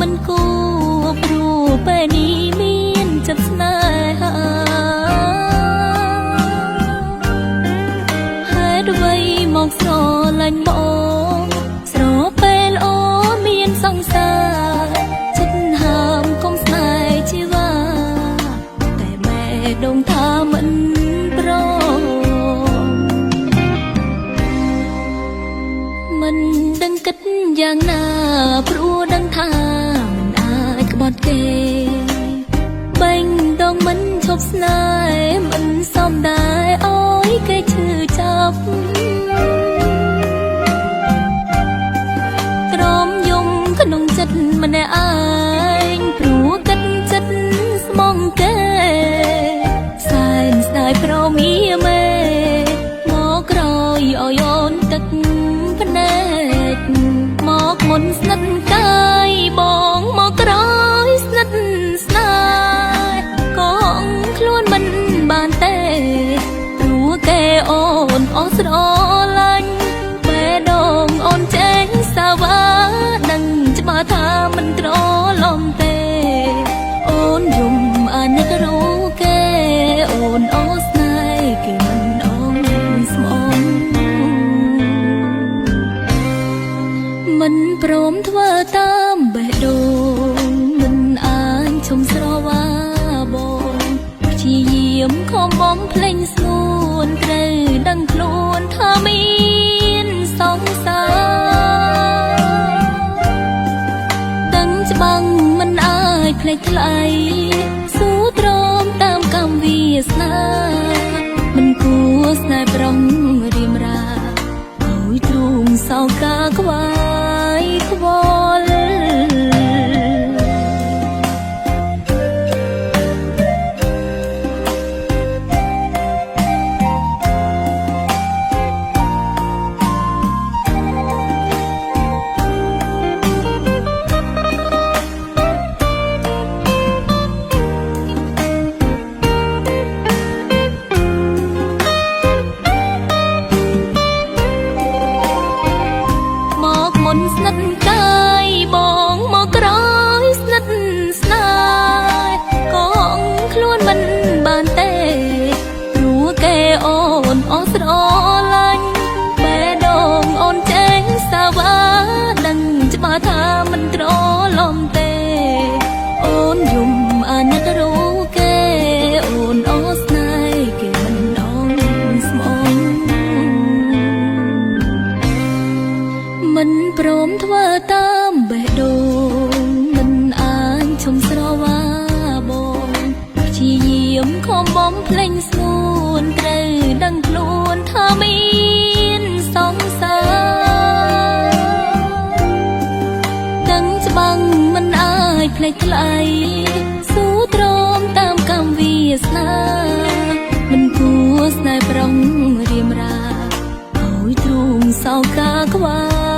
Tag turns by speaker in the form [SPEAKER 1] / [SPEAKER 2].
[SPEAKER 1] មិនគួរព្រោះពេលនេះមានចិត្តស្នេហាហេតុអ្វីមកស្រឡាញ់បងស្របពេលអូនមានសង្សារចិត្តហាមកុំស្នេហ៍ជីវ៉ាតែបែដងថាមិនព្រមមិនដឹងគិតយ៉ាងណាព្រោះដឹងថាមិនអាចក្បត់គេបែងដងមិនឈប់ស្នេហ៍មិនសមដែរអោយគេឈឺចាប់ក្រមយំក្នុងចិត្តម្នាក់ឯងព្រោះគិតចិត្តស្មងគេសែនស្ដាយប្រមីមេមកក្រោយឲ្យអូនទឹកភ្នែកមកមុនស្និទ្ធកាយបងមកក្រោយស្និទ្ធស្នេហ៍ក៏ងខ្លួនមិនបានទេព្រោះគេអូនអស់ស្រឡាញ់បែដងអូនចេញសាវ៉ាដឹងច្បាស់ថាមិនត្រឡំទេអូនយំអាណិតរូគេអូនអូស្នេហ៍គេមិនអូនស្មងមិនព្រមធ្វើតាមបេះដូងមិនអាចឈុំស្រវ៉ាបងព្យាយាមខំបំភ្លេងស្ងួនត្រូវដឹងខ្លួនថាមានសង្សារដឹងច្បាំងមិនអាចភ្លេចថ្លៃស៊ូទ្រាំតាមកម្មវាសនាមិនគួរស្នេហ៍ប្រុងរៀមរាឲ្យទ្រូងសោកាខ្វាយខ្វល់ មកមុនស្និទ្ធកាយបងមកក្រោយស្និទ្ធស្នេហ៍ក៏ងខ្លួនមិនបានទេព្រោះគេអូនអស់ស្រឡាញ់បែដងអូនចេញសាវ៉ាដឹងច្បាស់ថាមិនត្រឡំទេអូនយំអាណិតរូគេអូនអូស្នេហ៍គេមិនអូនស្មង មិនព្រមធ្វើតាមបេះដូងមិនអាចឈុំស្រវ៉ាបងព្យាយាមខំបំភ្លេងស្ងួនត្រូវដឹងខ្លួនថាមានសង្សារដឹងច្បាំងមិនអាចភ្លេចថ្លៃស៊ូទ្រាំតាមកម្មវាសនាមិនគួរស្នេហ៍ប្រុងរៀមរាឲ្យទ្រូងសោកាខ្វា